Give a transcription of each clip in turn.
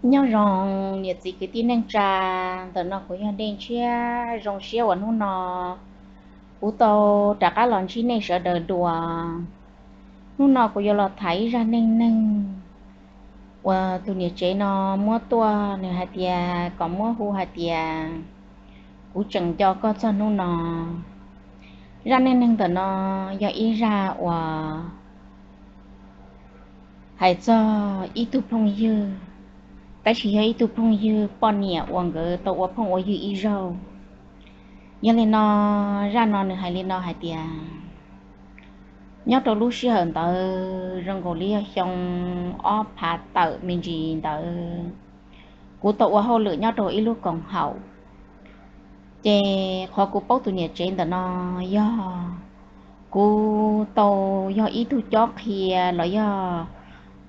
Nyob zoo niam txiv kwv tij neej tsa, ntawm no kuv yog Dej Ntshiab. Zoo siab uas hnub no kuv tau rov qab los ntsib nej sawv daws dua. Hnub no kuv yuav los tham ib zaj neej neeg uas tus niam tsev no muab tuaj, nws hais tias kom muab hu hais tias kuv tseem nco koj txog hnub no. Zaj neej neeg ntawm no yog ib zaj uas hais txog ib tug phooj ywg, tab sis yog ib tug phooj ywg poj niam uas nkawd tau ua phooj ua ywg ib zaug. Yog li no, zaj no nws hais li no hais tias, nyob rau lub sij hawm ntawd zoo nkaus li yog xyoo ob phav tawm me ntsis ntawd, kuv tau ua hauj lwm nyob rau ib lub koom haum. Ces qhov kuv paub tus niam tsev ntawm no yog kuv tau yog ib tug cob qhia los yog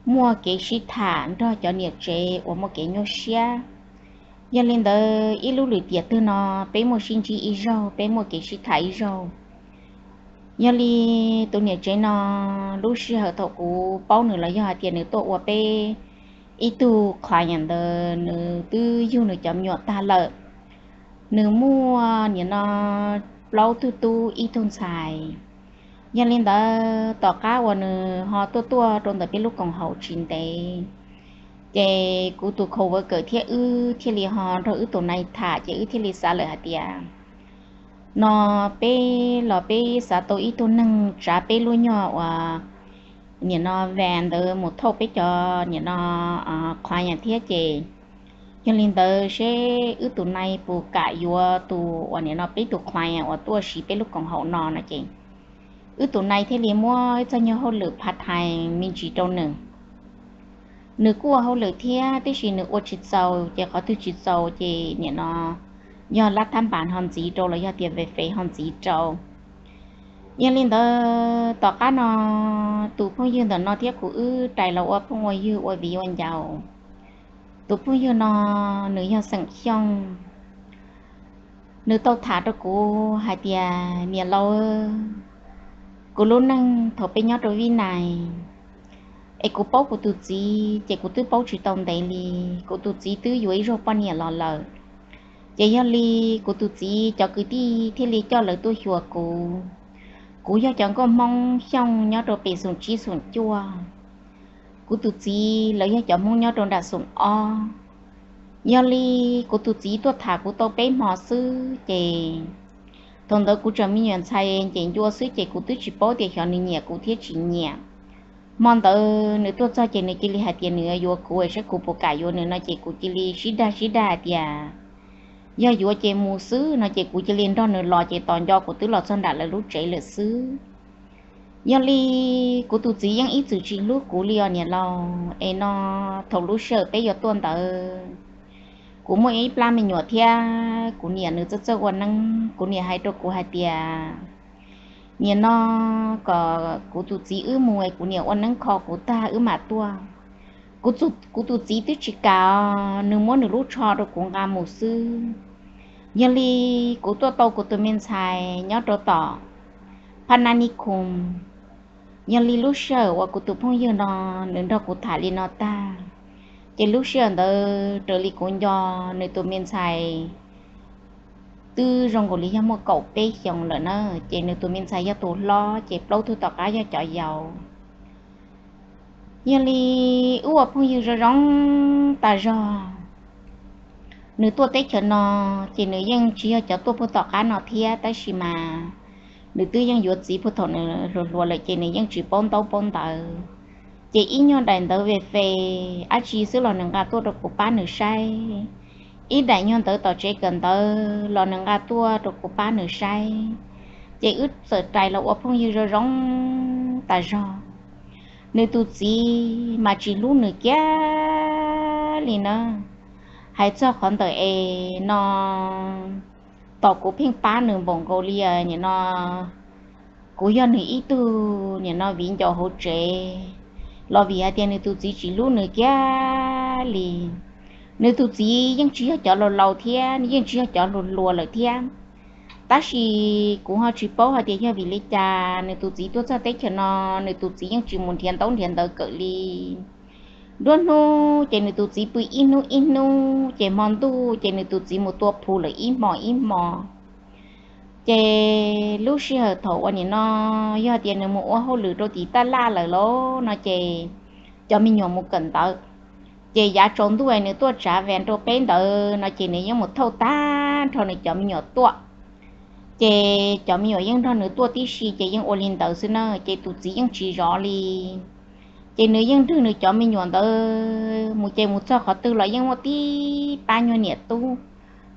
muaj kev sib tham nrog cov niam tsev uas muaj kev nyuaj siab. Yog li ntawd ib lub lwm tiam twg no peb muaj sib ntsib ib zaug, peb muaj kev sib tham ib zaug. Yog li tus niam tsev no lub sij hawm thaum kuv paub nws los yog hais tias nws tuaj ua peb ib tug client ntawd nws twb yug nws cov me nyuam tag lawm. Nws muaj nim no plaub tug tub ib tug ntxhais. Yog li ntawd tom qab uas nws ho tuaj tuaj rau ntawm peb lub koom haum tsis ntev, ces kuv tus coworker thiab wb thiaj li ho nrog wb tus nai tham, ces wb thiaj li xav lawm hais tias no peb los peb xav tau ib tug neeg tsav peb lub nyuag uas nim no van ntawd mus thauj peb cov nim no client thiab ces, yog li ntawd seb wb tus nai puas kam yuav tus uas nim no peb tus client uas tuaj siv peb lub koom haum no no ces wb tus nai thiaj li muab ib txoj nyuag hauj lwm part time me ntsis rau nws. Nws kuj ua hauj lwm thiab tiam sis nws ua tsis txaus, ces qhov twg tsis txaus ces nim no yog lab thab npas ho ntxiv rau los yog tias ve fev ho ntxiv rau. Yog li ntawd tom qab no tus phooj ywg ntawm no thiab kuv wb rais los ua phooj ua ywg ua viv ua ncaus. Tus phooj ywg no nws yog xeem Xyooj. Nws tau tham rau kuv hais tias, niam laus, kuv lub neej thaum peb nyob rau Vib Nais es kuv paub kuv tus txiv ces kuv twb paub tsis tau ntev li. Kuv tus txiv twb yuav ib zaug poj niam los lawm, ces yog li kuv tus txiv cov kwv tij thiaj li coj lawv tuaj xyuas kuv. Kuv yog cov nkauj Hmoob Xyooj nyob rau pem xoom tsib xoom cuaj. Kuv tus txiv lawv yog cov Hmoob nyob rau nram xoom ob. Yog li kuv tus txiv tuaj tham kuv tau peb hmo xwb ces thaum ntawd kuv tseem me nyuam ntxhais nce ncua xwb ces kuv twb tsis paub tias xyov nws nyiam kuv thiab tsis nyiam. Hmo ntawd nws tuaj txog ces nws cia li hais tias nws yuav kuv es saib kuv puas kam yuav nws no ces kuv cia li sib dag sib dag hais tias yog yuav ces mus xwb no ces kuv cia li nrog nws los ces tos nco kuv twb los txog nram lawv lub tsev lawm xwb. Yog li kuv tus txiv yeej ib txwm tsis hlub kuv li os niam laus, es no thaum lub sij hawm peb yuav tuaj ntawd kuv muaj ib plab me nyuam thiab kuv niam nws txawj txawj ua neeb, kuv niam hais rau kuv hais tias niam no kom kuv tus txiv wb mus es kuv niam ua neeb kho kuv tag wb mam tuaj. Kuv tus txiv twb tsis kam, nws muab nws lub tsho rau kuv nqa mus xwb. Yog li kuv tuaj tau kuv tus me ntxhais nyob rau tom Phab Nab Nib Khoos. Yog li lub sij hawm uas kuv tus phooj ywg no nws nrog kuv tham li no tag, ces lub sij hawm ntawd raws li kuv nco nws tus me ntxhais twb zoo nkaus li yog muaj kaum peb xyoos lawm na, ces nws tus me ntxhais yog tus hlob ces plaub tug tom qab yog cov yau. Yog li wb ua phooj ywg zoo zoo tas zog. Nws tuaj teb chaws no ces nws yeej tsis yog cov tuaj puag tom qab no thiab, tab sis mas nws twb yeej yuav txiv puag thaum nws hluas hluas lawm ces nws yeej tsis paub ntaub paub ntawv. Ces ib nyuag daim ntawv ve fe ab tsi xwb los nws nqa tuaj rau kuv pab nws saib. Ib daim nyuag ntawv tom tsev kawm ntawv los nws nqa tuaj rau kuv pab nws saib. Ces wb txawm rais los ua phooj ywg zoo zoo tas zog. Nws tus txiv mas tsis hlub nws kiag li na. Hais txog qhov ntawm es no, tom kuv pheej pab nws npaum nkaus li nim no kuv yog nws ib tug nim no viv ncaus hauv tsev los vim hais tias nws tus txiv tsis hlub nws kiag li. Nws tus txiv yeej tsis yog cov laus laus thiab, yeej tsis yog cov hluas hluas lawm thiab. Tab sis kuv ho tsis paub hais tias yog vim li cas nws tus txiv tuaj txog teb chaws no, nws tus txiv yeej tsis mus nrhiav ntaub nrhiav ntawv kawm li. Nruab hnub ces nws tus txiv pw ib hnub ib hnub, ces hmo ntuj ces nws tus txiv mus tua phu lawm ib hmo ib hmo. Ces lub sij hawm thaum uas nim no yog tias nws mus ua hauj lwm rau tim taj laj lawm lauj no ces cov me nyuam mus kawm ntawv, ces yav tsaus ntuj nws tuaj tsav ves rau peb ntawd no ces nws yeej mus thauj tag nrho nws cov me nyuam tuaj. Ces cov me nyuam yeej nrog nws tuaj tib si ces yeej ua li ntawd xwb na, ces tus txiv yeej tsis zov li. Ces nws yeej nrog nws cov me nyuam ntawd mus, ces mus txog qhov twg los yeej muaj tib pab nyuag niam tub,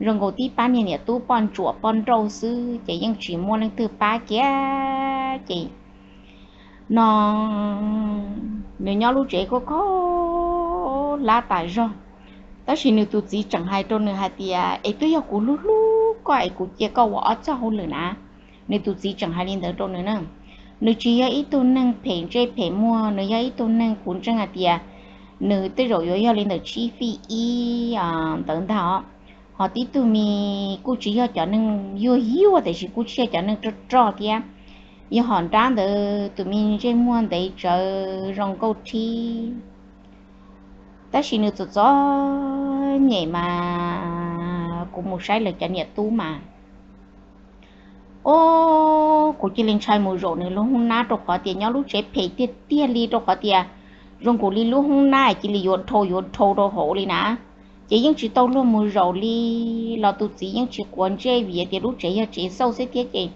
zoo nkaus tib pab niag niam tub poj ntsuam poj nrauj xwb, ces yeej tsis muaj leej twg pab kiag. Ces no nws nyob lub tsev kho kho hlab tas zog, tab sis nws tus txiv tseem hais rau nws hais tias, es twb yog kuv hlub hlub koj es kuv cia koj ua ob txoj hauj lwm na. Nws tus txiv tseem hais li ntawd rau nws na. Nws tsis yog ib tug neeg phem ntsej phem muag, nws yog ib tug neeg kuv ntseeg hais tias nws tej zaum yuav yog li ntawm tsib fij ib ntawd ntag os. Ho tib tug me kuj tsis yog cov neeg yuag yuag tiam sis kuj tsis yog cov neeg rog rog thiab, yog hom nrab ntawd tus me ntsej muag ntev tsawv zoo nkauj thib. Tab sis nws txom txom nyem mas kuv mus saib lawv cov niam tub mas, o, kuv cia li ntshai mus zaum nws lub hoob nab rau qhov tias nyob lub tsev phem tiag tiag li rau qhov tias zoo nkaus li lub hoob nab cia li yuav dhau yuav dhau rau hauv li na. Ces yeej tsis tau luag mus zaum li, los tus txiv yeej tsis quav ntsej vim tias lub tsev yog tsev xauj xwb thiab ces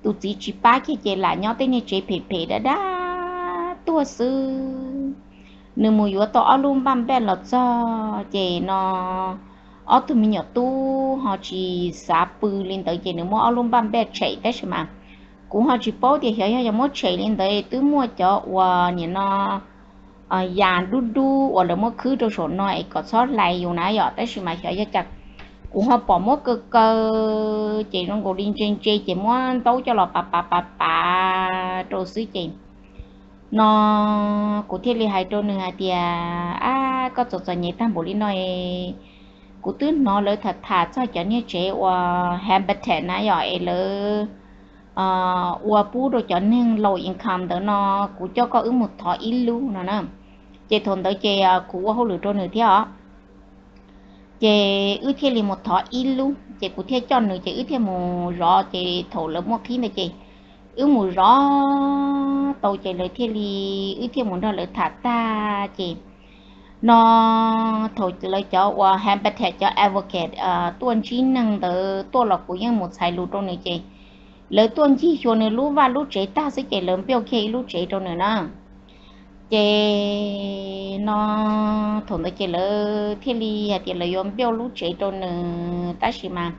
tus txiv tsis pab kiag ces lam nyob tej niag tsev phem phem dab dab tuag xwb. Nws mus yuav tau ob lub npaj npaj los txog ces no ob tug me nyuam tub ho tsis xav pw li ntawd ces nws muab ob lub npaj npaj tshem tab sis mas kuv ho tsis paub tias xyov yog yog muab tshem li ntawd twb muaj cov uas nim no yas dub dub uas lawv muab khwb rau saum no es kom txhob hlais yus na yom, tab sis mas xyov yog cas kuv ho pom muab kaw kaw ces zoo nkaus li ntse ntse ces muab ntaub coj los pav pav pav pav rau xwb ces no kuv thiaj li hais rau nws hais tias, ab, koj txom txom nyem tag npaum li no es kuv twb hnov lawv tham tham txog cov niag tsev uas Habitat na yom es lawv ua pub rau cov neeg low income ntawd no, kuv coj koj wb mus thov ib lub no na. Ces thaum ntawd ces kuv ua hauj lwm rau nws thiab os. Ces wb thiaj li mus thov ib lub ces kuv thiaj coj nws ces wb thiaj mus zov ces thaum lawv muaj qhib ntawd ces wb mus zov tau ces lawv thiaj li, wb thiaj mus nrog lawv tham tag ces no thaum lawv cov uas Habitat cov advocate tuaj ntsib neeg ntawd tuaj los kuv yeej mus txhais lus rau nws ces lawv tuaj ncig xyuas nws lub vaj lub tsev tag xwb ces lawv build kiag ib lub tsev rau nws na. Ces no thaum ntawd ces lawv thiaj li hais tias lawv yuav build lub tsev rau nws tab sis mas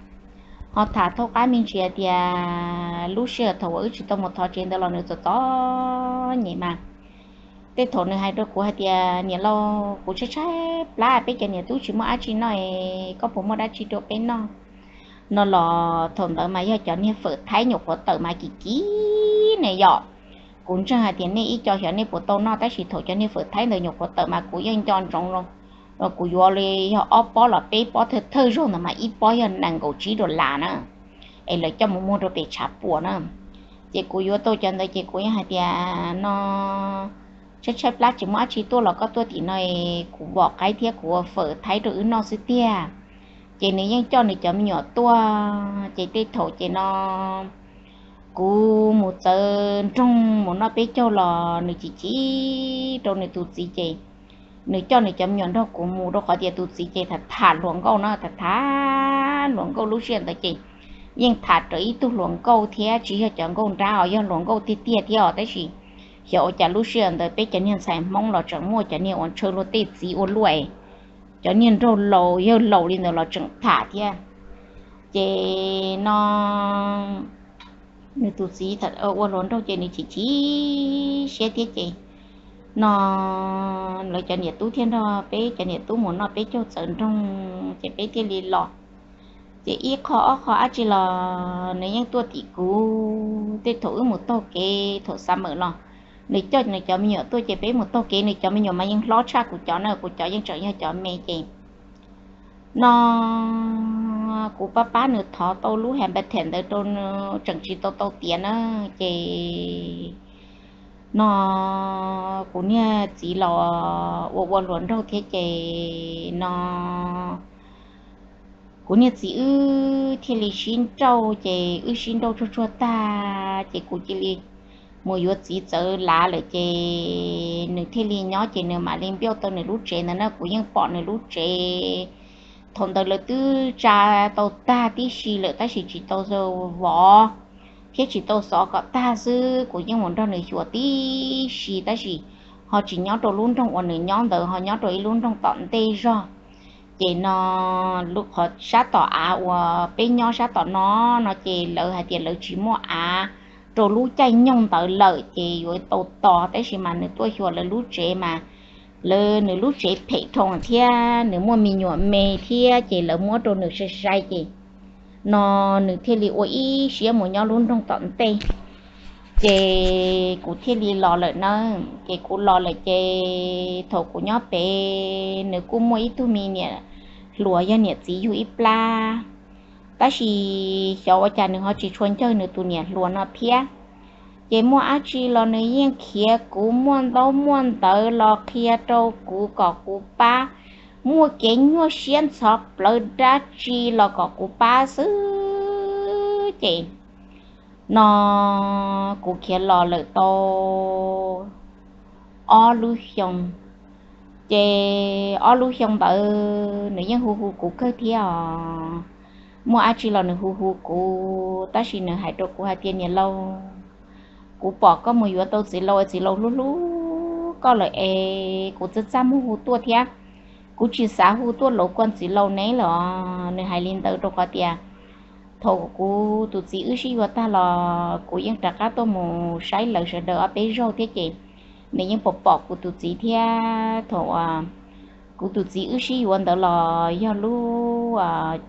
ho tham thaub qab me ntsis hais tias lub sij hawm thaum uas wb tsis tau mus thov tsev ntawd los nws txom txom nyem mas tej thaum nws hais rau kuv hais tias, niam laus, kuv tshaib tshaib plab, peb cov niam tub tsis muaj dab tsi noj es koj puas muaj dab tsi rau peb noj no los thaum ntawd mas yog cov niag fawm Thaib nyuam qhuav tawm mas kim kim ne yom. Kuv ntseeg hais tias nej ib co xyov nej puas tau noj tab sis thaum cov niag fawm Thaib ntawd nyuam qhuav tawm mas kuv yeej nco ntsoov los kuv yuav li yog ob pob los peb pob thawj thawj zaug ntawd mas ib pob yog nees nkaum tsib dollar na, es lawv coj mus muag rau pem tshav puam na. Ces kuv yuav tau cov ntawd ces kuv yeej hais tias no tshaib tshaib plab tsis muaj dab tsi tuaj los koj tuaj tim no es kuv vom qaib thiab kuv ua fawm Thaib rau wb noj xwb tiag. Ces nws yeej coj nws cov me nyuam tuaj ces tej thaum ces no kuv mus txawv nroog mus noj peb caug los nws chim chim rau nws tus txiv ces nws coj nws cov me nyuam nrog kuv mus rau qhov tias tus txiv ces tham tham hluas nkauj no, tham tham hluas nkauj lub sij hawm ntawd ces yeej tham raws ib tug hluas nkauj thiab tsis yog cov nkauj nrab os, yog hluas nkauj tiag tiag thiab os tab sis xyov ua cas lub sij hawm ntawd peb cov niag ntxhais Hmoob los tseem muaj cov niag uas ntshaw luag tej txiv ua luaj, cov niag nraug laus yawg laus li ntawd los tseem tham thiab. Ces no nws tus txiv ua hluas nraug ces nws chim chim siab thiab ces no lawv cov niam tub thiaj nrog peb cov niam tub mus noj peb caug txawv nroog ces peb thiaj li los. Ces ib qho ob qho dab tsi los nws yeej tuaj tim kuv, tej thaum wb mus taug kev thaum summer los nws coj nws cov me nyuam tuaj ces peb mus taug kev, nws cov me nyuam mas yeej hlob tshaj kuv cov na, kuv cov yeej tseem yog cov me ces no kuv pab pab nws thov tau lub Habitat ntawd rau nws tseem tsis tau tau tiav na. Ces no kuv niag txiv los ua ua hluas nraug thiab ces no kuv niag txiv wb thiaj li sib nrauj, ces wb sib nrauj tsuag tsuag tag ces kuv cia li mus yuav txiv txawv lav lawm ces nws thiaj li nyob ces nws mam li npiauj tau nws lub tsev ntawd na. Kuv yeej pom nws lub tsev, thaum ntawd lawv twb tsa tau tag tib si lawm tab sis tsis tau vov thiab tsis tau xov kom tag xwb. Kuv yeej mus nrog nws xyuas tib si tab sis ho tsis nyob rau lub nroog uas nws nyob ntawd, ho nyob rau ib lub nroog tom ntej zog. Ces no qhov sab tom av uas peb nyob sab tom no no ces lawv hais tias lawv tsis muaj av rau lub caij nyoog ntawd lawm ces yuav tau tos, tab sis mas nws tuaj xyuas lawv lub tsev mas lawv, nws lub tsev phem dhau thiab nws muaj me nyuam me thiab ces lawv muab rau nws sai sai ces no nws thiaj li ua ib siab mus nyob lub nroog tom ntej. Ces kuv thiaj li los lawm na. Ces kuv los lawm ces thaum kuv nyob pem nws kuj muaj ib tug me niam hluas yog niam txiv yug ib plab, tab sis xyov ua cas nws ho tsis tshua ncawg nws tus niam hluas no thiab. Ces muaj dab tsi los nws yeej khiav kuv, muaj ntaub muaj ntawv los qhia rau kuv kom kuv pab, muaj kev nyuaj siab ntxhov plawv dab tsi los kom kuv pab xwb. Ces no kuv khiav los lawm tau ob lub xyoo, ces ob lub xyoo ntawd nws yeej hu hu kuv kawg thiab os. Muaj dab tsi los nws hu hu kuv tab sis nws hais rau kuv hais tias, niam laus, kuv pom koj mus yuav tau txiv laus, txiv laus hlub hlub koj lawm es kuv txaj txaj muag hu tuaj thiab. Kuv tsis xav hu tuaj lauv koj txiv laus neb lawm. Nws hais li ntawd rau qhov tias thaum kuv tus txiv wb sib yuav tag los kuv yeej rov qab tuaj mus saib lawv sawv daws ob peb zaug thiab ces nws yeej pom pom kuv tus txiv thiab. Thaum kuv tus txiv wb sib yuav ntawd los yog lub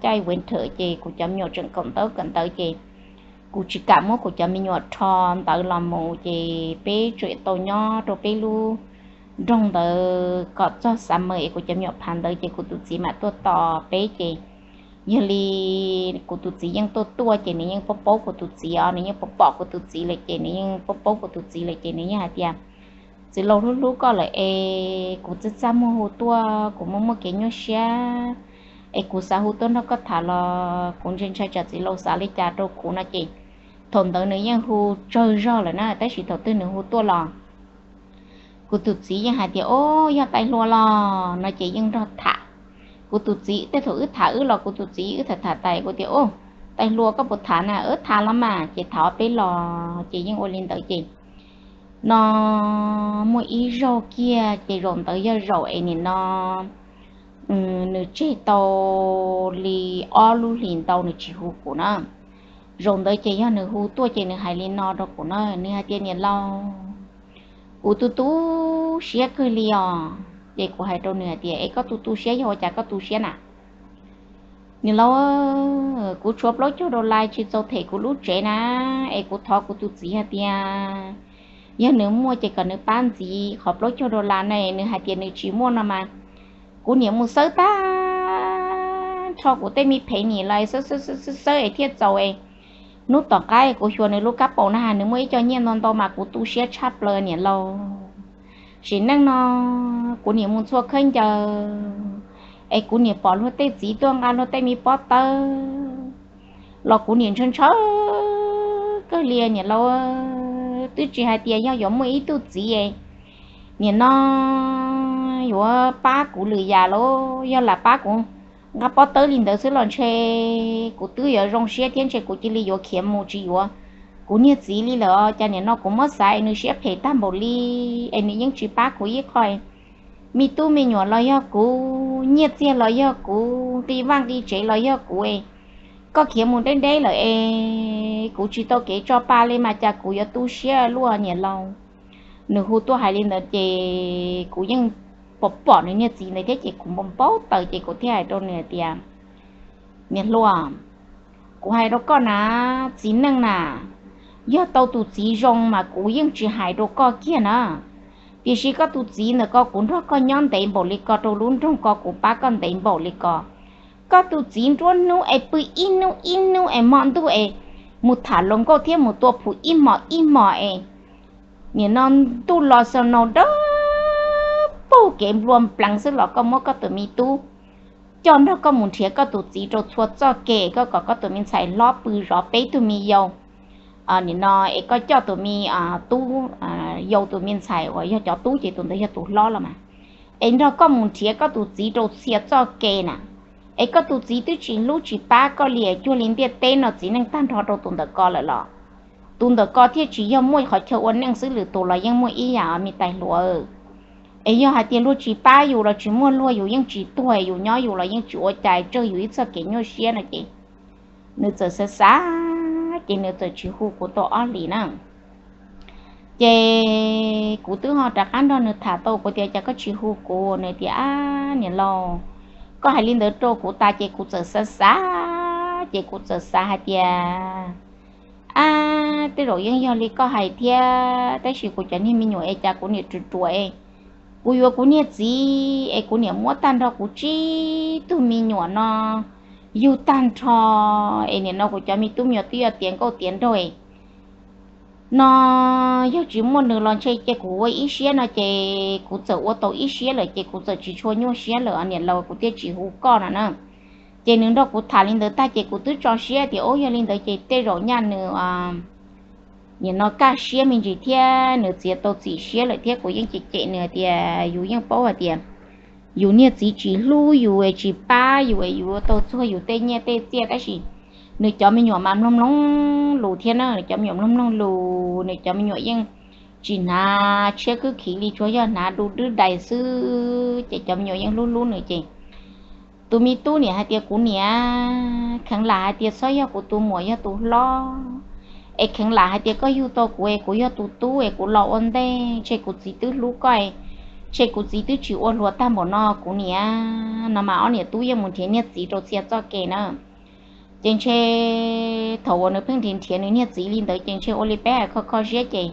caij winter ces kuv cov me nyuam tseem kawm ntaub kawm ntawv ces kuv tsis kam muab kuv cov me nyuam rho ntawd los mus ces peb tseem tau nyob rau peb lub nroog ntawd kom txog summer es kuv cov me nyuam phav ntawd ces kuv tus txiv mam tuaj tos peb ces yog li kuv tus txiv yeej tuaj tuaj ces nws yeej paub paub kuv tus txiv os, nws yeej pom pom kuv tus txiv lawm ces nws yeej paub paub kuv tus txiv lawm ces nws yeej hais tias, txiv laus hlub hlub koj lawm es kuv txaj txaj muag hu tuaj, kuv muaj muaj kev nyuaj siab es kuv xav hu tuaj nrog koj tham los kuv ntshai ntshai tsam txiv laus xav li cas rau kuv no ces thaum ntawd nws yeej hu tsawg zog lawm na, tab sis thaum twg nws hu tuaj los kuv tus txiv yeej hais tias, o, yog tais hluas los no ces yeej nrog tham. Kuv tus txiv tej thaum wb tham wb los kuv tus txiv wb tham tham tais kuv tias, o, tais hluas koj puas tham na, wb tham los mas ces tham ob peb los ces yeej ua li ntawd ces no muaj ib zaug kiag ces zaum ntawd yog zaum es nim no nws tseg tau li ob lub hlis ntau nws tsis hu kuv na. Zaum ntawd ces yog nws hu tuaj ces nws hais li no rau kuv na, nws hais tias, niam laus, kuv tu tu siab kawg li os. Ces kuv hais rau nws hais tias, es koj tu tu siab yog ua cas koj tu siab na? Niam laus, kuv tshuav plaub caug dollar tsis txaus them kuv lub tsev na, es kuv thov kuv tus txiv hais tias yog nws muaj ces kom nws pab ntxiv qhov plaub caug dollar na. Nws hais tias nws tsis muaj no mas kuv niam mus xawb tag nrho kuv tej me phev nim los xawb xawb xawb es thiaj txaus es hnub tom qab kuv xyuas nws lub kab paus na has nws muaj ib co nyiaj ntau ntau mas kuv tu siab tshaj plaws niam laus. Sim neej no kuv niam mus txhua khaub ncaws es kuv niam pom luag tej txiv tuaj nqa luag tej me pob tawb los kuv niam ntshaw ntshaw kawg li niam laus. Twb tsis hais tias yog yuav muaj ib tug txiv nim no yuav pab kuv lwm yam los yog lam pab kuv nqa pob tawb li ntawd xwb los ntshe kuv twb yuav zoo siab thiab ntshe kuv cia li yuav khiav mus tsis yuav kuv niag txiv li lawm. Cas nim no kuv muab xav es nws siab phem tag npaum li es nws yeej tsis pab kuv ib qho. Me tub me nyuam los yog kuv, nyiaj txiag los yog kuv, nqi vaj nqi tsev los yog kuv. Koj khiav mus deb deb lawm es kuv tsis tau kev tso pa li mas cas kuv yuav tu siab luaj niam laus. Nws hu tuaj hais li ntawd ces kuv yeej pom pom nws niag txiv ntawd thiab ces kuv npau npau taws ces kuv thiaj hais rau nws tias, niam hluas, kuv hais rau koj na, txiv neej na, yog tau tus txiv zoo mas kuv yeej tsis hais rau koj kiag na. Tiam sis koj tus txiv ntawm ko kuv nrog koj nyob ntev npaum li ko rau lub nroog ko kuv pab koj ntev npaum li ko. Koj tus txiv nruab hnub es pw ib hnub ib hnub es hmo ntuj es mus tham hluas nkauj thiab mus tua phum ib hmos ib hmos es Nim no ntuj los xaus naus dawb paug kev nplua nplees xwb los koj muab koj tus me tub coj nrog koj mus nrhiav koj tus txiv rau txhua txoj kev, koj kom koj tus me ntxhais hlob pw zov peb tug me yau. Nim no es koj coj tus me tub, yau tus me ntxhais uas yog cov tub ces tus ntawd yog tus hlob los mas, es nrog koj mus nrhiav koj tus txiv rau txhia txoj kev na. Es koj tus txiv twb tsis hlub tsis pab koj li, cuag li ntiaj teb no txiv neej tag nrho rau tus ntawm ko lawm los tus ntawm ko thiaj tsis yog muaj qhov chaw ua neej xwb, lwm tus los yeej muaj ib yam me tais hluas. Es yog hais tias luag tsis pab yus los tsis muaj luag, yus yeej tsis tuag, yus nyob yus los yeej tsis ua cas, tsawg yus ib txoj kev nyuaj siab no ces nws txawm xav xav ces nws txawm tsis hu kuv tau ob hlis na. Ces kuv twb ho rov qab nrog nws tham tau, kuv tias cas koj tsis hu kuv, nws tias ab niam laus, koj hais li ntawd rau kuv tas ces kuv txawm xav xav ces kuv txawm xav hais tias ab tej zaum yeej yog li koj hais thiab, tab sis kuv cov niag me nyuam es cas kuv niam ruam ruam es kuv yuav kuv niag txiv es kuv niam muab tag nrho kuv tsib tug me nyuam no yug tag nrho, es nim no kuv cov me tub me nyuam twb yog tiav nkauj tiav nraug no, yog tsis muaj nws los ntshe cia kuv ua ib siab no ces kuv txawm ua tau ib siab lawm ces kuv txawm tsis tshua nyuaj siab lawm niam laus, kuv thiaj tsis hu koj no na. Ces nws nrog kuv tham li ntawd tag ces kuv twb tso siab tias ub yog li ntawd ces tej zaum nyaj nws nim no kaj siab me ntsis thiab nws txiav tau txim siab lawm thiab, kuv yeej cem cem nws tias yus yeej paub hais tias yus niag txiv tsis hlub yus, tsis pab yus, yus ua tau txuag yus tej nyiaj tej txiaj tab sis nws cov me nyuam mas mloog mloog lus thiab na, nws cov me nyuam mloog mloog lus, nws cov me nyuam yeej tsis hnav tshiab kwb khiv li, tsuas yog hnav du dwb dais xwb ces cov me nyuam yeej hlub hlub nws ces tus me tub niam hais tias kuv niam, kheev lam hais tias txhob yog kuv tus muam yog tus hlob, es kheev lam hais tias koj yug tau kuv es kuv yog tus tub es kuv los ua ntej, ntshe kuv txiv twb hlub koj, ntshe kuv txiv twb tsis ua hluas tag npaum no kuv niam. No mas ob niam tub yeej mus nrhiav niag txiv rau txhia txoj kev na. Ces ntshe thaum uas nws pheej nrhiav nrhiav nws niag txiv li ntawd ces ntshe ua li peb hais kho kho siab ces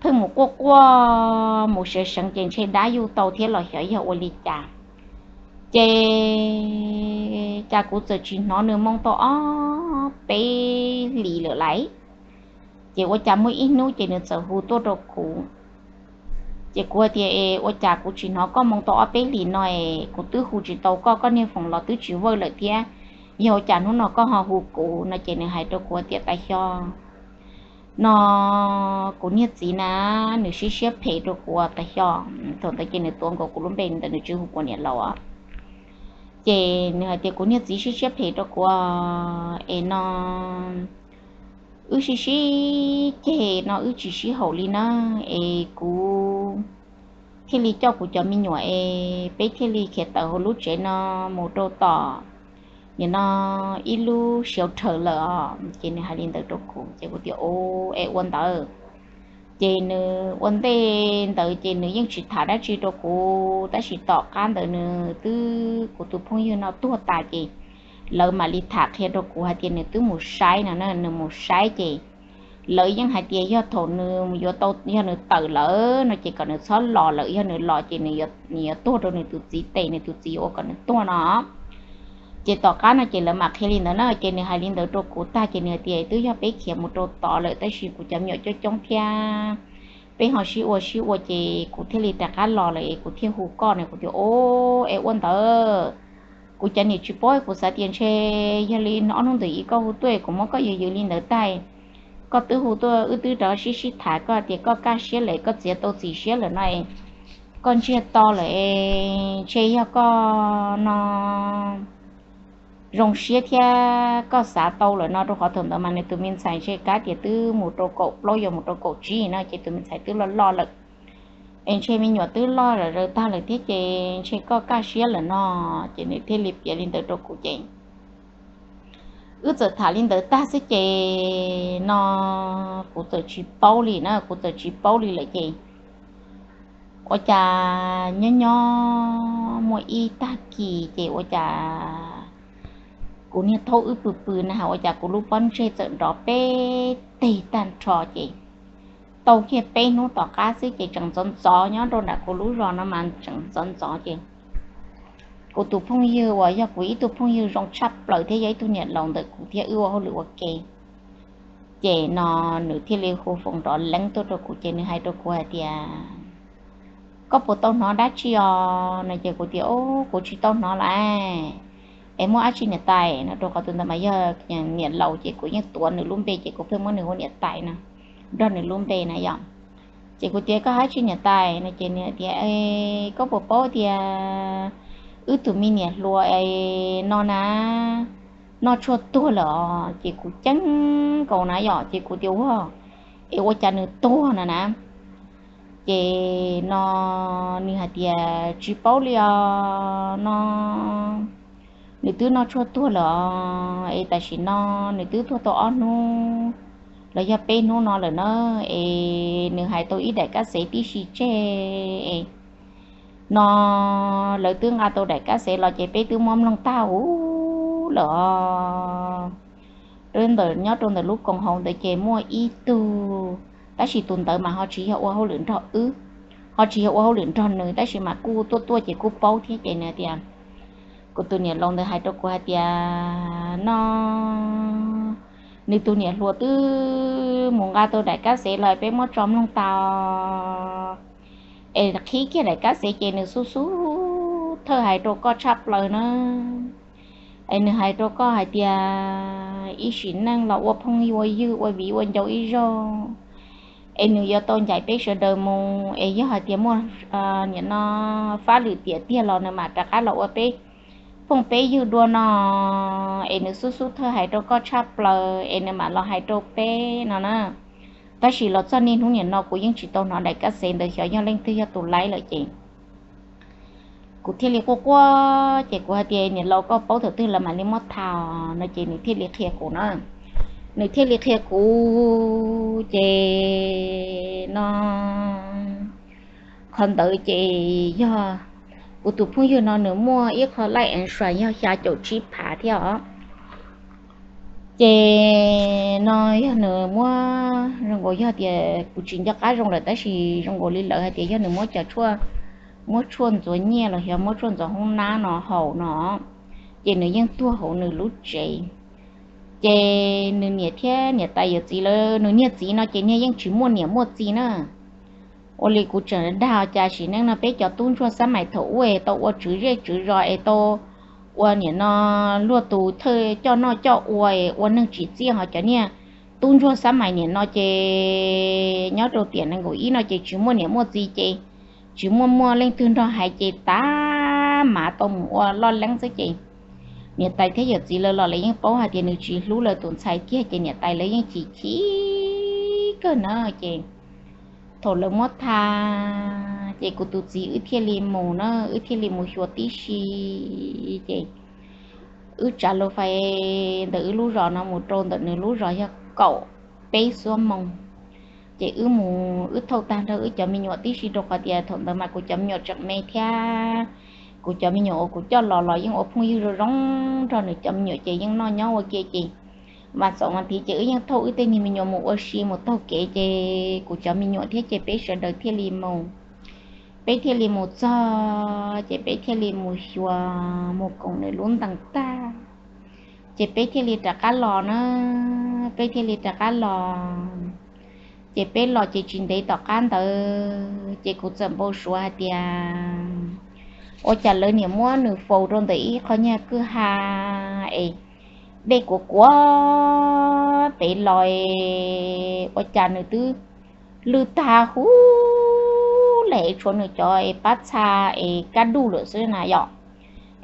pheej mus quaj quaj mus seev seev ces ntshe dab yug tau thiab los xyov yog ua li cas. Ces cas kuv txawm tsis hnov nws moo tau ob peb hlis lawm lauj. Ces ua cas muaj ib hnub ces nws txawm hu tuaj rau kuv. Ces kuv hais tias ua cas kuv tsis hnov koj moo tau ob peb hlis no es kuv twb hu tsis tau koj, koj niag foos los twb tsis vawj lawm thiab, yog ua cas hnub no koj ho hu kuv no? Ces nws hais rau kuv tias tas xyog no kuv niag txiv na, nws siab siab phem rau kuv tas xyog. Thaum ntawd ces nws tuav nkaus kuv lub npe ntawd, nws tsis hu kuv niam laus. Ces nws hais tias kuv niag txiv siab siab phem rau kuv es no wb sib sib ceg no wb tsis sib haum li na, es kuv thiaj li coj kuv cov me nyuam es peb thiaj li khiav tawm hauv lub tsev no mus rau tom nim no ib lub siav rhawv lawm os. Ces nws hais li ntawd rau kuv ces kuv tias ua es ua ntawd. Ces nws ua ntej ntawd ces nws yeej tsis tham dab tsi rau kuv, tab sis tom qab ntawd nws twb, kuv tus phooj ywg no tuag tas ces lawv mam li tham qhia rau kuv hais tias nws twb mus saib no, nws mus saib ces lawv yeej hais tias yog thaum nws yuav tau, yog nws tawm lawm no ces kom nws txhob los lawm, yog nws los ces nws yuav tuag rau nws tus txiv tes, nws tus txiv yuav ua kom nws tuag no. Ces tom qab no ces lawv mam qhia li ntawd na, ces nws hais li ntawd rau kuv tag ces nws hais tias twb yog peb khiav mus rau tod lawm tab sis kuv cov me nyuam coob coob thiab, peb ho sib ua sib ua ces kuv thiaj li rov qab los lawm es kuv thiaj hu koj no. Kuv tias o, es ua ntawd kuv cov niam tsis paub, kuv xav tias ntshe yog li ob hnub ntawd ib koj hu tuaj kuv muab koj yws yws li ntawd tag, koj twb hu tuaj wb twb rov sib sib tham, koj tias koj kaj siab lawm, koj txiav tau txim siab lawm no, koj ntsiag to lawm, ntshe yog koj no zoo siab thiab koj xav tau lawm no, rau qhov thaum ntawd mas nws tus me ntxhais ntshe kab tias twb mus rau kaum plaub yuav mus rau kaum tsib no ces tus me ntxhais twb loj loj lawm, es ntshe me nyuam twb loj lawm, zaws tag lawm thiab ces ntshe koj kaj siab lawm no. Ces nws thiaj li piav li ntawd rau kuv ces wb txawm tham li ntawd tag xwb ces no kuv txawm tsis paub li na, kuv txawm tsis paub li lawm ces ua cas nyob nyob muaj ib tag kis ces ua cas kuv niag thaub wb pw pw na has ua cas kuv lub pob ntseg txawm nrov peb teg tag nrho ces tau kiag peb hnub tom qab xwb ces tseem ntxov ntxov nyob rau nram kuv lub zos no mas tseem ntxov ntxov ces kuv tus phooj ywg uas yog kuv ib tug phooj ywg zoo tshaj plaws thiab yog ib tug niam laus ntawm kuv thiab wb ua hauj lwm ua ke Ces no nws thiaj li hu foos nrov leeb tuaj rau kuv ces nws hais rau kuv hais tias, koj puas tau hnov dab tsi os? No ces kuv tias, kuv tsis tau hnov lawm. Es muaj dab tsi niam tais? No rau qhov tus ntawd mas yog niam laus ces kuv yeej tuav nws lub npe ces kuv pheej muab nws hu niam tais no, nrog nws lub npe na yom. Ces kuv tias, koj hais dab tsi niam tais? No ces nws tias, koj puas paub tias wb tus me niam hluas no na, noj tshuaj tuag lawm os. Ces kuv ceeb nkaus na yom, ces kuv tias, ua, es ua cas nws tuag no na? Ces no nws hais tias tsis paub li os no, nws twb noj tshuaj tuag lawm os, es tam sim no nws twb tuag tau ob hnub los yog peb hnub no lawm na, es nws hais tau ib daim kab xev tib si tseg no, lawv twb nqa tau daim kab xev los ces peb twb muab mloog tag huv lawm os. Ntawm nyob rau ntawm lub koom haum ntawd ces muaj ib tug, tab sis tus ntawd mas ho tsis yog ua hauj lwm nrog wb, ho tsis yog ua hauj lwm nrog nws, tab sis mas kuj tuaj tuaj ces kuj paub thiab ces nws tias, kuv tus niam laus ntawd hais rau kuv hais tias no, nws tus niam hluas twb mus nqa tau daim kab xev los peb muab tso mloog tau, es qhib kiag daim kab xev ces nws xub xub thawj hais rau koj tshaj plaws na. Es nws hais rau koj hais tias ib sim neej los ua phooj ywg ua viv ua ncau ib zaug, es nws yuav tau ncaim peb sawv daws mus, es yog hais tias muaj nim no fab lwm tiam tiag los nws mam rov qab los ua peb phooj peb ywg dua no, es nws xub xub thawj hais rau koj tshaj plaws es nws mam los hais rau peb no na. Tab sis los txog niaj hnub nim no kuv yeej tsis tau hnov daim kab xev ntawd xyov yog leej twg yog tus laib lawm ces kuv thiaj li quaj quaj ces kuv hais tias niam laus koj paub thaum twg lawv mam li muab tha no ces nws thiaj li qhia kuv na. Nws thiaj li qhia kuv ces no qhov ntawd ces yog kuv tus phooj ywg no nws muaj ib qho life insurance yog xya caum tsib phav thiab os. Ces no yog nws muab, zoo nkaus yog tias kuv tsis nco qab zoo lawm tab sis zoo nkaus li lawv hais tias yog nws muab cov tshuaj, muab tshuaj ntxuav nyiaj los yog muab tshuaj ntxuav hoob nab no haus no, ces nws yeej tuag hauv nws lub tsev. Ces nws niam thiab niam tais yawm txiv lawv, nws niag txiv no ces niag yeej tsis muaj niam muaj txiv na. Ua li kuv tseem dag cas sim neej no peb cov tub ntsuag xab mais thaum ub es tau ua tswv zej tswv zos es tau ua nim no luag tus thawj coj noj coj ua es ua neeg tsim txiaj, ho cov niag tub ntsuag xab mais nim no ces nyob rau tiam nees nkaum ib no ces tsis muaj niam muaj txiv ces tsis muaj muaj leej twg nrog hais ces tag mas tau mus ua loj leeb xwb ces niam tais thiab yawm txiv lawv los lawv yeej paub hais tias nws tsis hlub lawv tus ntxhais kiag ces niam tais lawv yeej chim chim kawg na. Ces thaum lawv muab tha ces kuv tus txiv wb thiaj li mus na, wb thiaj li mus xyuas tib si. Ces wb tsav lus fais ntawm wb lub zos no mus rau ntawm nws lub zos yog kaum peb xuab moos. Ces wb mus wb thauj tag nrho wb cov me nyuam tib si rau qhov tias thaum ntawd mas kuv cov me nyuam tseem me thiab. Kuv cov me nyuam uas kuv coj los los yeej ua phooj ywg zoo zoo nrog nws cov me nyuam ces yeej noj nyob ua ke ces mas txaus mas thiv ces wb yeej thauj wb tej niag me nyuam mus ua si mus taug kev ces kuv cov me nyuam thiab ces peb sawv daws thiaj li mus. Peb thiaj li mus txog ces peb thiaj li mus xyuas mus koom nws lub ntees tag ces peb thiaj li rov qab los na. Peb thiaj li rov qab los ces peb los ces tsis ntev tom qab ntawd ces kuv txawm npau suav hais tias ua cas lawv niam muab nws faus rau ntawm ib qho nyuag kwj ha es dej kuav kuav pem los es ua cas nws twb lwj tag huv lawm es tshuav nws cov es pab txha es kab duj lawm xwb na yom.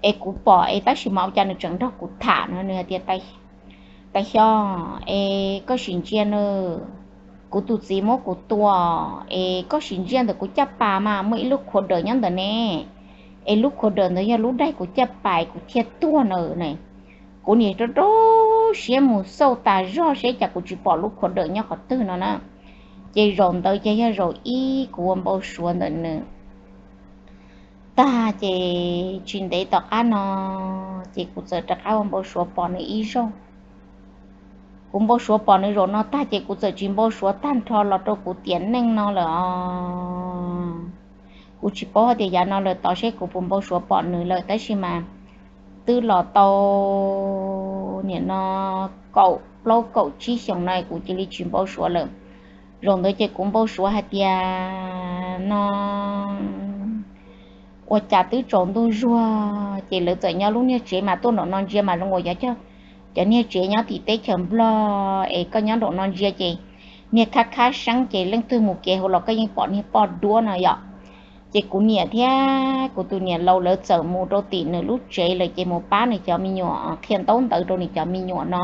Es kuv pom es tab sis mas ua cas nws tseem nrog kuv tham no, nws hais tias tais xyov es koj sim ntsia na, kuv tus txiv muab kuv tua es koj sim ntsia ntawm kuv caj pas mas muaj ib lub khuav dawm nyob ntawm ne, es lub khuav dawm ntawd yog lub daig kuv caj pas kuv thiaj tuag na. Kuv nim rau rau siab mus xauj tas zog seb cas kuv tsis pom lub khuav dawm nyob qhov twg no na. Ces zaum ntawd ces yog zaum ib kuv ua npau suav ntawm nws tag ces tsis ntev tom qab no ces kuv txawm rov qab ua npau suav pom nws ib zaug. Kuv npau suav pom nws zaum no tag ces kuv txawm tsis npau suav tag nrho los rau kuv tiam neej no lawm os. Kuv tsis paub hais tias yav no lawm tod seb kuv puas npau suav pom nws lawm tab sis mas twb los tau nim no kaum plaub kaum tsib xyoos no kuv cia li tsis npau suav lawm. Zaum ntawd ces kuv npau suav hais tias no ua cas twb tsaus ntuj zuag ces lawv txawm nyob lub niag tsev mas tuaj nraum no ntsia mas zoo ua yog cov niag tsev nyob tim teb chaws Nplog es koj nyob nraum no ntsia ces niag khab khab seeb ces leej twg mus kev hauv los koj yeej pom niag poj duab no yom. Ces kuv niam thiab kuv tus niam laus lawv txawm mus rau tim nws lub tsev lawm ces mus pab nws cov me nyuam qhia ntaub ntawv rau nws cov me nyuam no.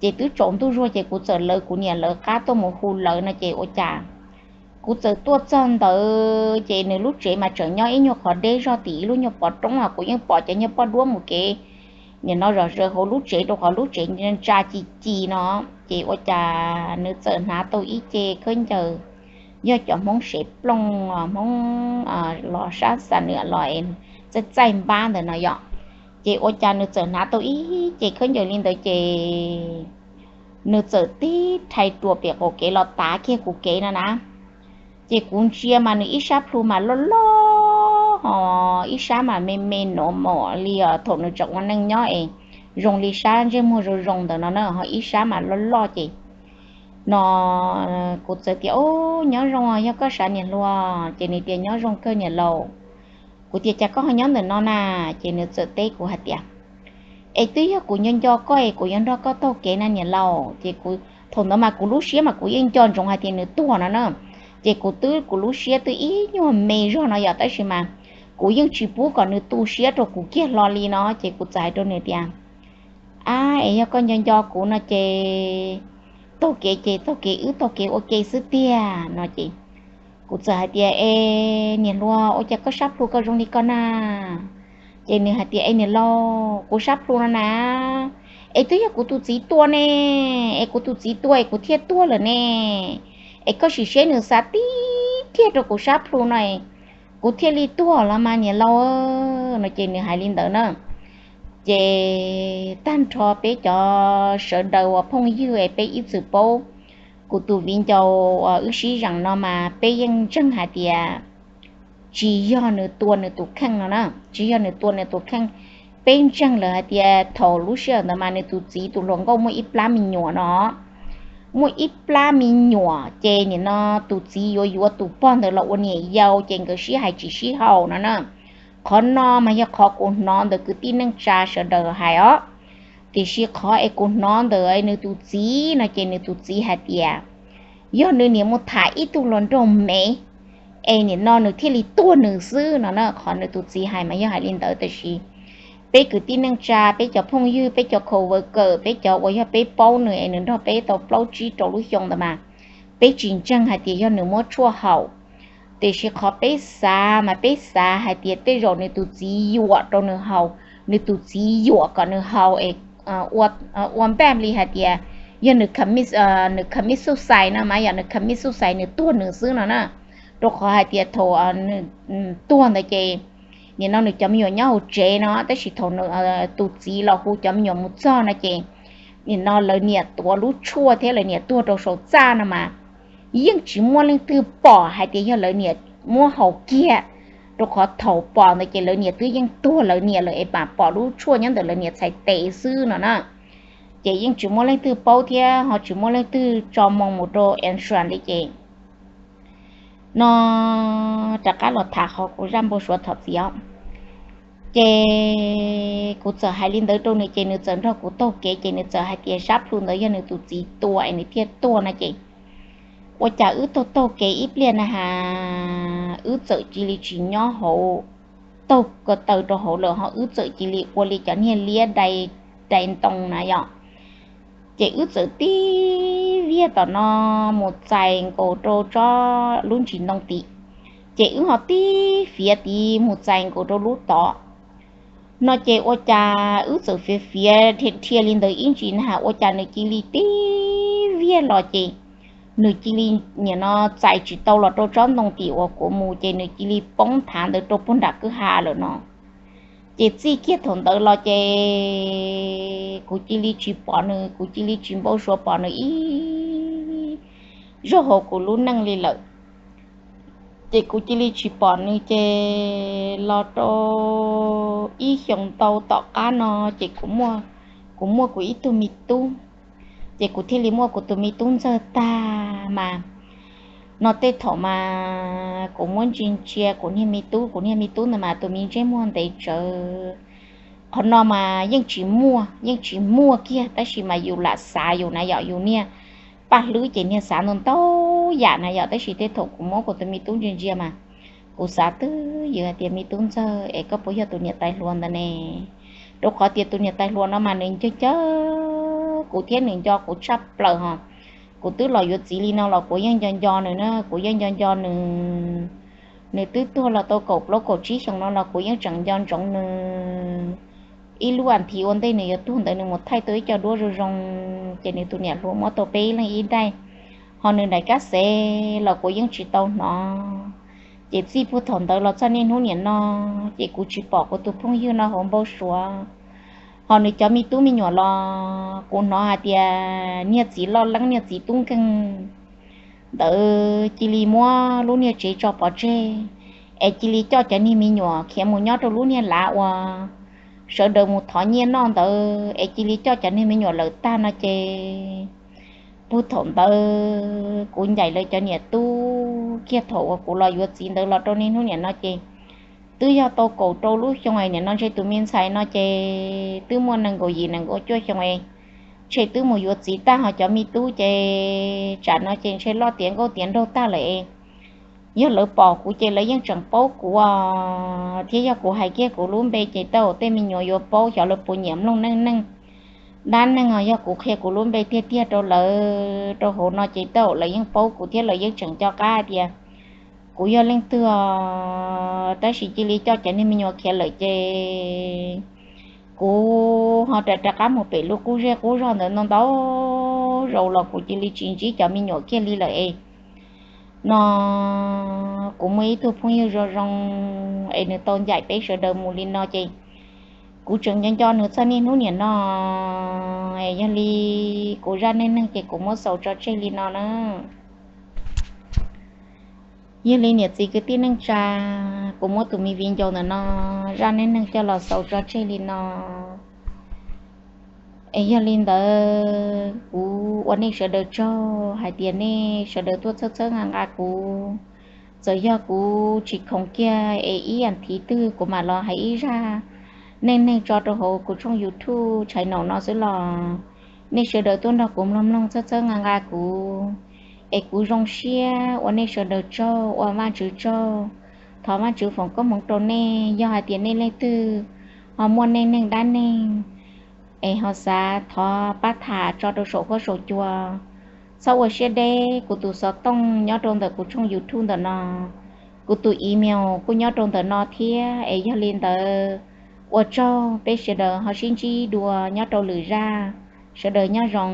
Ces twb tsaus ntuj zuag ces kuv txawm lawv kuv niam lawv qab tuaj mus hu lawv no ces ua cas kuv txawm tuaj txog ntawd ces nws lub tsev mas tseem nyob ib nyuag qhov deb zog tim ib lub nyuag pov roob os, kuv yeej pom cov nyuag poj duab mus kev nim no zom zaws hauv lub tsev rau qhov lub tsev ntsa ci ci no. Ces ua cas nws txawm hnav tau ib ce khaub ncaws yog cov Hmoob sev plooj, Hmoob los sab xa nws los txaij txaij npab ntawd no yom. Ces ua cas nws txawm hnav tau ib ce khaub ncaws li ntawd ces nws txawm tib rhais ruam pem qaum kev los tav kiag kuv kev no na. Ces kuv ntsia mas nws ib sab plhu mas loj loj ho ib sab mas me me nov mom li os thaum nws tseem ua neej nyob es zoo li sab ntsej muag zoo zoo ntawd no na ho ib sab mas loj loj ces no kuv txawm tias, Ub, nyob zoo, yog koj sav niam hluas? Ces nws tias, Nyob zoo kawg niam laus. Kuv tias, Cas koj ho nyob ntawm no na? Ces nws txawm teb kuv hais tias, Es twb yog kuv nco nco koj es kuv yuav nrog koj taug kev na niam laus. Ces kuv thaum ntawd mas kuv lub siab mas kuv yeej nco ntsoov hais tias nws tuag no na. Ces kuv twb kuv lub siab twb ib nyuag me zog no yom, tab sis mas kuv yeej tsis pub kom nws tu siab rau kuv kiag hlo li no. Ces kuv txawm hais rau nws tias, Ab, es yog koj nco nco kuv no ces taug kev ces taug kev, wb taug kev ua ke xwb tiag no. Ces kuv txawm hais tias, Es niam hluas, ua cas koj sab plhu koj zoo li ko na? Ces nws hais tias, Es niam laus, kuv sab plhu no na, es twb yog kuv tus txiv tua ne, es kuv tus txiv tua es kuv thiaj tuag lawm ne, es koj sim seb nws xav tib kiag rau kuv sab plhu no kuv thiaj li tuag los mas niam laus no. Ces nws hais li ntawd na. Ces tag nrho peb cov sawv daws uas phooj ywg es peb ib txwm paub kuv tus viv ncaus wb sib zeem no mas peb yeej ntseeg hais tias tsis yog nws tua nws tus kheej no na, tsis yog nws tua nws tus kheej. Peb ntseeg lawm hais tias thaum lub sij hawm ntawd mas nws tus txiv tus hluas nkauj muaj ib plab me nyuam no, muaj ib plab me nyuam ces nim no tus txiv yuav yuav tus pog ntawd los ua niam yau ces nkawd sib hais tsis sib haum no na. Qhov no mas yog qhov kuv hnov ntawm kwv tij neej tsa sawv daws hais os. Tiam sis qhov es kuv hnov ntawm nws tus txiv no ces nws tus txiv hais tias yog nws niam mus tham ib tug hluas nraug me es nim no nws thiaj li tuag nws xwb no na. Qhov nws tus txiv hais mas yog hais li ntawd, tab sis peb kwv tij neej tsa, peb cov phooj ywg, peb cov co-worker, peb cov uas yog peb paub nws es nws nrog peb tau plaub tsib rau lub xyoo ntawd mas peb tsis ntseeg hais tias yog nws muab tshuaj haum. Tiam sis qhov peb xav mas peb xav hais tias tej zaum nws tus txiv yuam rau nws haus, nws tus txiv yuam kom nws haus es ua npaj li hais tias yog nws commit suicide no mas yog nws commit suicide nws tuag nws xwb no na. Rau qhov hais tias thaum nws tuag ntawd ces nim no nws cov me nyuam nyob hauv tsev no, tab sis thaum tus txiv los hu cov me nyuam mus txog no ces nim no lawv niam tuav lub tshuaj thiab lawv niam tuag rau saum txaj no mas yeej tsis muaj leej twg pom hais tias yog lawv niam muab haus kiag, rau qhov thaum pom ntawd ces lawv niam twb yeej tuag lawv niam lawm es pam pom lub tshuaj nyob ntawm lawv niam txhais tes xwb no na. Ces yeej tsis muaj leej twg paub thiab ho tsis muaj leej twg tso moo mus rau insurance li ces no rov qab los tham qhov kuv zaj npau suav thov txim os. Ces kuv txawm hais li ntawd rau nws ces nws txawm nrog kuv taug kev ces nws txawm hais tias sab plhu ntawd yog nws tus txiv tua es nws thiaj tuag no ces ua cas wb taug taug kev ib pliag na has wb txawm cia li tsis nyob hauv, taug ko taw rau hauv lawm ho wb txawm cia li ua li cov niag liab dai, dai ntoo na yom. Ces wb txawm tib viag tom no mus txais nkaus rau tsob lub ntsis ntoo tim, ces wb ho tib fiav tid mus txais nkaus rau lub tod no ces ua cas wb txawm fiav fiav dhia li ntawd ib ntsis na has ua cas nws cia li tib viag los ces nws cia li nim no txais tsis tau los rau tsob ntoo tim uas kuv mus ces nws cia li poob thav ntawd rau puag nram kwj ha lawm no. Ces txij kiag thaum ntawd los ces kuv cia li tsis pom nws, kuv cia li tsis npau suav pom nws ib zaug hauv kuv lub neej li lawm. Ces kuv cia li tsis pom nws ces los rau ib xyoos ntau tom qab no ces kuv muaj kuv ib tug me tub, Ces kuv thiaj li muaj kuv tus me tub ntxawg tag mas, no tej thaum mas kuv muab ntsia ntsia kuv niag me tub, kuv niag me tub ntawd mas tus me ntsej muag ntev tsawv. Qhov no mas yeej tsis muaj, yeej tsis muaj kiag, tab sis mas yus lam xav yus na yom, yus niag paj hlwb ces niag xav ntau ntau yam na yom, tab sis tej thaum kuv muab kuv tus me tub ntsia ntsia mas kuv xav twb ywm hais tias me tub ntxawg es koj puas yog tus niam tais hluas ntawd ne? Rau qhov tias tus niam tais hluas no mas nws nco nco kuv thiab nws nco kuv tshaj plaws hos. Kuv twb los yuav txiv li no los kuv yeej nco nco nws na, kuv yeej nco nco nws. Nws twb tuag los tau kaum plaub kaum tsib xyoos no los kuv yeej tseem nco ntsoov nws. Ib lub as thiv ua ntej nws yuav tuag ntawd nws mus thaij tau ib co duab zoo zoo, ces nws tus niam hluas muab tau peb leeg ib daim, ho nws daim kab xev los kuv yeej tsis tau hnov. Ces txij puag thaum ntawd los txog niaj hnub niam no, ces kuv tsis pom kuv tus phooj ywg no hauv npau suav. Ho nws cov me tub me nyuam los kuv hnov hais tias niag txiv loj leeb niag txiv tub nkeeg ntawd cia li muab lub niag tsev tso pov tseg, es cia li coj cov niag me nyuam khiav mus nyob rau lub niag lav uas sawv daws mus thov nyiaj noj ntawd, es cia li coj cov niag me nyuam lawm tag no ces puag thaum ntawd kuv ncaim lawv cov niam tub kiag thaum uas kuv los yuav txiv ntawd los rau niaj hnub niam no ces twb yog tau kaum rau lub xyoo es niam no ntshe tus me ntxhais no ces twb muaj nees nkaum yim nees nkaum cuaj xyoo es, ntshe twb mus yuav txiv tag ho cov me tub ces tsam no ces ntshe loj tiav nkauj tiav nraug tag lawm es. Yog lawv pom kuv ces lawv yeej tseem paub kuv os, thiab yog kuv hais kiag kuv lub npe ces tej zaum tej me nyuam yuav paub xyov lawv puas nyiam mloog neej neeg dab neeg os. Yog kuv qhia kuv lub npe tiag tiag rau lawv rau hauv no ces tej zaum lawv yeej paub kuv thiab lawv yeej tseem nco qab tias kuv yog leej twg os. Tab sis cia li coj cov niag me nyuam khiav lawm ces kuv ho rov rov qab mus pem lub qub zej qub zog ntawd ntau ntau zaus los kuv cia li tsis ntsib cov me nyuam kiag li lawm es. No kuv muaj ib tug phooj ywg zoo zoo es nws tau ncaim peb sawv daws mus li no ces kuv tseem nco nco nws txog niaj hnub niam no. Es yog li kuv zaj neej neeg ces kuv muab xaus tso tseg li no na. Yog li niam txiv kwv tij neej tsa, kuv muab tus me viv ncaus ntawm no zaj neej neeg coj los xaus tso tseg li no. Es yog li ntawd kuv ua nej sawv daws tsaug hais tias nej sawv daws tuaj txhawb txhawb nqa nqa kuv. Txawm yog kuv tsis khoom kiag es ib as thiv twg kuv mam los hais ib zaj neej neeg tso rau hauv kuv tshooj YouTube channel no xwb los nej sawv daws tuaj nrog kuv mloog mloog txhawb txhawb nqa nqa kuv. Es kuv zoo siab ua nej sawv daws tsaug, ua Vajtswv tsaug. Thov Vajtswv foom koob hmoov rau nej. Yog hais tias nej leej twg ho muaj neej neeg dab neeg es ho xav thov pab tham tso rau saum huab saum cua, txhob ua siab deb. Kuv tus xov tooj nyob rau ntawm kuv tshooj YouTube ntawm no, kuv tus email kuj nyob rau ntawm no thiab. Es yog li ntawd ua tsaug, peb sawv daws ho sib ntsib dua nyob rau lwm zaj. Sawv daws nyob zoo.